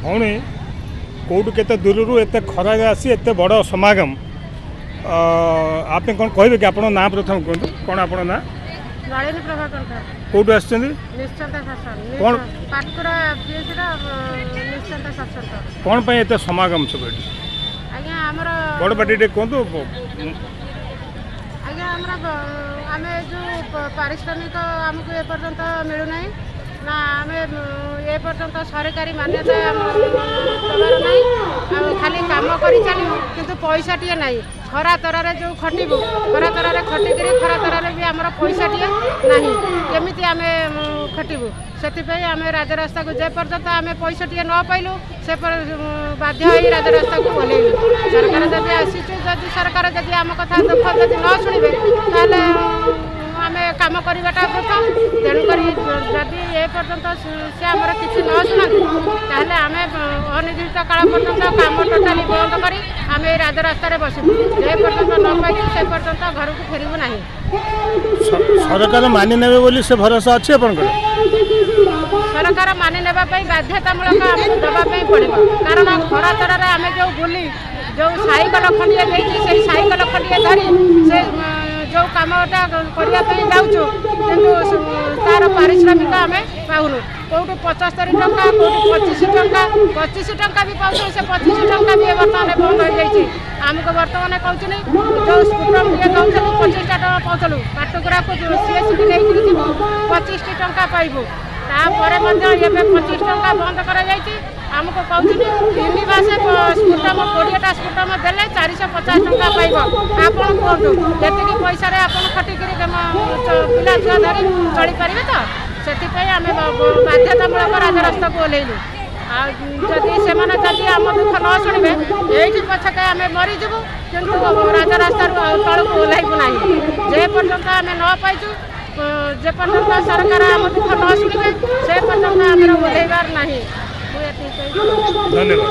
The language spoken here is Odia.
ଭଉଣୀ, କେଉଁଠୁ କେତେ ଦୂରରୁ ଏତେ ଖରାରେ ଆସି ଏତେ ବଡ଼ ସମାଗମ, ଆପଣ କ'ଣ କହିବେ କି? ଆପଣଙ୍କ ନାଁ ପ୍ରଥମେ କୁହନ୍ତୁ। କ'ଣ ଆପଣଙ୍କ ନାଁ? ନଳିନୀ ପ୍ରଭା କଣ୍ଠ। କେଉଁଠୁ ଆସିଛନ୍ତି? ନିଶ୍ଚନ୍ତ ଶାସନ। କ'ଣ? ପାଟକୁରା ପିଏସିର ନିଶ୍ଚନ୍ତ ଶାସନ। କ'ଣ ପାଇଁ ଏତେ ସମାଗମ ସବୁ ଏଠି? ଆଜ୍ଞା, ଆମର ବଡ଼ ପାଟି ଟିକେ କୁହନ୍ତୁ। ଆଜ୍ଞା, ଆମର ଆମେ ଯେଉଁ ପାରିଶ୍ରମିକ ଆମକୁ ଏପର୍ଯ୍ୟନ୍ତ ମିଳୁନାହିଁ ନା, ଆମେ ଏପର୍ଯ୍ୟନ୍ତ ସରକାରୀ ମାନ୍ୟତା ଦେବାର ନାହିଁ। ଆଉ ଖାଲି କାମ କରି ଚାଲିବୁ, କିନ୍ତୁ ପଇସାଟିଏ ନାହିଁ। ଖରା ତରାରେ ଯେଉଁ ଖଟିବୁ, ଖରା ତରାରେ ଖଟିକିରି ଖରା ତରାରେ ବି ଆମର ପଇସାଟିଏ ନାହିଁ। କେମିତି ଆମେ ଖଟିବୁ? ସେଥିପାଇଁ ଆମେ ରାଜରାସ୍ତାକୁ, ଯେ ପର୍ଯ୍ୟନ୍ତ ଆମେ ପଇସାଟିଏ ନ ପାଇଲୁ, ସେ ବାଧ୍ୟ ହୋଇ ରାଜରାସ୍ତାକୁ ଓହ୍ଲେଇଲୁ। ସରକାର ଯଦି ଆସିଛୁ, ଯଦି ସରକାର ଯଦି ଆମ କଥା ଦୁଃଖ ଯଦି ନ ଶୁଣିବେ, ତାହେଲେ ଆମେ କାମ କରିବାଟା ବୃଥା। ତେଣୁକରି ଯଦି ଏ ପର୍ଯ୍ୟନ୍ତ ସେ ଆମର କିଛି ନ ଶୁଣନ୍ତି, ତାହେଲେ ଆମେ ଅନିର୍ଦ୍ଦିଷ୍ଟ କାଳ ପର୍ଯ୍ୟନ୍ତ କାମ ଟୋଟାଲି ବନ୍ଦ କରି ଆମେ ଏଇ ରାଜରାସ୍ତାରେ ବସିବୁ। ଯେ ପର୍ଯ୍ୟନ୍ତ ନ ପାଇଛୁ, ସେ ପର୍ଯ୍ୟନ୍ତ ଘରକୁ ଫେରିବୁ ନାହିଁ। ସରକାର ମାନି ନେବେ ବୋଲି ସେ ଭରସା ଅଛି ଆପଣଙ୍କର? ସରକାର ମାନି ନେବା ପାଇଁ ବାଧ୍ୟତାମୂଳକ ଆମକୁ ଦେବା ପାଇଁ ପଡ଼ିବ। କାରଣ ଖରା ତରାରେ ଆମେ ଯେଉଁ ବୁଲି, ଯେଉଁ ସାଇକେଲ ଖଣ୍ଡିଏ ଦେଇଛି, ସେଇ ସାଇକେଲ ଖଣ୍ଡିଏ ଧରି ସେ ଯେଉଁ କାମଟା କରିବା ପାଇଁ ଯାଉଛୁ, କିନ୍ତୁ ତାର ପାରିଶ୍ରମିକ ଆମେ ପାଉନୁ। କେଉଁଠି 75 ଟଙ୍କା, କେଉଁଠି 25 ଟଙ୍କା। 25 ଟଙ୍କା ବି ପାଉଛୁ, ସେ 25 ଟଙ୍କା ବି ବର୍ତ୍ତମାନ ବନ୍ଦ ହୋଇଯାଇଛି। ଆମକୁ ବର୍ତ୍ତମାନ କହୁଛନ୍ତି, ଯେଉଁ ସ୍କୁଟର ଟିକେ ଦେଉଥିଲୁ, 25ଟା ଟଙ୍କା ପାଉଥିଲୁ, ପାଟକୁରାକୁ ସିଏସିକି ନେଇକିରି ଯିବୁ, 25ଟି ଟଙ୍କା ପାଇବୁ। ତାପରେ ମଧ୍ୟ ଏବେ 25 ଟଙ୍କା ବନ୍ଦ କରାଯାଇଛି। ଆମକୁ କହୁଛନ୍ତି 3 ମାସ ସ୍କୁଟମ, 20ଟା ସ୍କୁଟମ ଦେଲେ 450 ଟଙ୍କା ପାଇବ। ଆପଣ କୁହନ୍ତୁ, ଏତିକି ପଇସାରେ ଆପଣ ଖଟିକିରି ପିଲା ଛୁଆ ଧରି ଚଳିପାରିବେ ତ? ସେଥିପାଇଁ ଆମେ ବାଧ୍ୟତାମୂଳକ ରାଜରାସ୍ତାକୁ ଓହ୍ଲେଇଲୁ। ଆଉ ଯଦି ସେମାନେ ଯଦି ଆମ ଦୁଃଖ ନ ଶୁଣିବେ, ଏଇଠି ପଛକେ ଆମେ ମରିଯିବୁ, କିନ୍ତୁ ରାଜରାସ୍ତାରୁ ଆଉ ତଳକୁ ଓହ୍ଲାଇବୁ ନାହିଁ। ଯେ ପର୍ଯ୍ୟନ୍ତ ଆମେ ନ ପାଇଛୁ, ଯେ ପର୍ଯ୍ୟନ୍ତ ସରକାର ଆମ ଦୁଃଖ ନ ଶୁଣିବେ, ସେ ପର୍ଯ୍ୟନ୍ତ ଆମର ଓହ୍ଲେଇବାର ନାହିଁ। ମୁଁ ଏତିକି କହିବି। ଧନ୍ୟବାଦ।